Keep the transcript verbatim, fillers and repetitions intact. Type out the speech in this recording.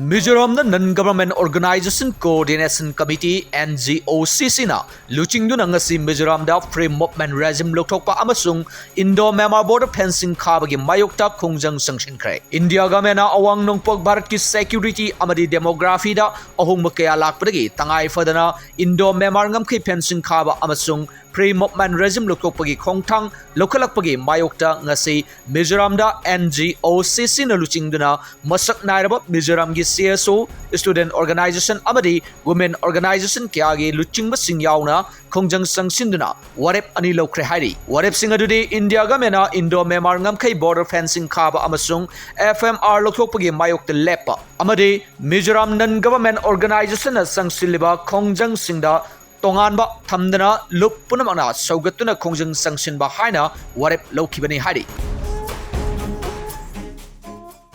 ꯃꯤꯖꯣꯔꯥꯝꯗ Non Government Organization Coordination Committee, NGOCC ꯅ ꯂꯨꯆꯤꯡꯗꯨꯅ ꯉꯁꯤ ꯃꯤꯖꯣꯔꯥꯝꯗ Free Movement Regime ꯂꯧꯊꯣꯛꯄ ꯑꯃꯁꯨꯡ Indo Myanmar Border Fencing ꯈꯥꯕꯒꯤ ꯃꯥꯌꯣꯛꯇ ꯈꯣꯡꯖꯪ ꯆꯪꯁꯤꯟꯈ꯭ꯔꯦ꯫ ꯏꯟꯗꯤꯌꯥ ꯒꯃꯦꯟꯅ ꯑꯋꯥꯡ ꯅꯣꯡꯄꯣꯛ ꯚꯥꯔꯠꯀꯤ security ꯑꯃꯗꯤ demography ꯗ ꯑꯍꯣꯡꯕ ꯀꯌꯥ ꯂꯥꯛꯄꯗꯒꯤ ꯇꯉꯥꯏ ꯐꯗꯅ Indo Myanmar ꯉꯝꯈꯩ fencing ꯈꯥꯕ ꯑꯃꯁꯨꯡ Free Movement Regime ꯂꯧꯊꯣꯛꯄꯒꯤ ꯈꯣꯡꯊꯥꯡ ꯂꯧꯈꯠꯂꯛꯄꯒꯤ ꯃꯥꯌꯣꯛꯇ ꯉꯁꯤ ꯃꯤꯖꯣꯔꯥꯝꯗ NGOCC ꯅ ꯂꯨꯆꯤꯡꯗꯨꯅ ꯃꯁꯛ ꯅꯥꯏꯔꯕ ꯃꯤꯖꯣꯔꯥꯝꯒꯤ CSO, student organization ꯑꯃꯗꯤ women organization ꯀꯌꯥꯒꯤ ꯂꯨꯆꯤꯡꯕꯁꯤꯡ ꯌꯥꯎꯅ ꯈꯣꯡꯖꯪ ꯆꯪꯁꯤꯟꯗꯨꯅ ꯋꯥꯔꯦꯞ ꯑꯅꯤ ꯂꯧꯈ꯭ꯔꯦ ꯍꯥꯏꯔꯤ꯫ ꯋꯥꯔꯦꯞꯁꯤꯡ ꯑꯗꯨꯗꯤ ꯏꯟꯗꯤꯌꯥ ꯒꯃꯦꯟꯅ Indo Myanmar ꯉꯝꯈꯩ border fencing ꯈꯥꯕ ꯑꯃꯁꯨꯡ FMR ꯂꯧꯊꯣꯛꯄꯒꯤ ꯃꯥꯌꯣꯛꯇ ꯂꯦꯞꯄ ꯑꯃꯗꯤ ꯃꯤꯖꯣꯔꯥꯝ Non Government Organization ꯅ ꯆꯪꯁꯤꯜꯂꯤꯕ ꯈꯣꯡꯖꯪꯁꯤꯡꯗ ꯇꯣꯉꯥꯟꯕ ꯊꯝꯗꯅ ꯂꯨꯞ ꯄꯨꯝꯅꯃꯛꯅ ꯁꯧꯒꯠꯇꯨꯅ ꯈꯣꯡꯖꯪ ꯆꯪꯁꯤꯟꯕ ꯍꯥꯏꯅ ꯋꯥꯔꯦꯞ ꯂꯧꯈꯤꯕꯅꯤ ꯍꯥꯏꯔꯤ꯫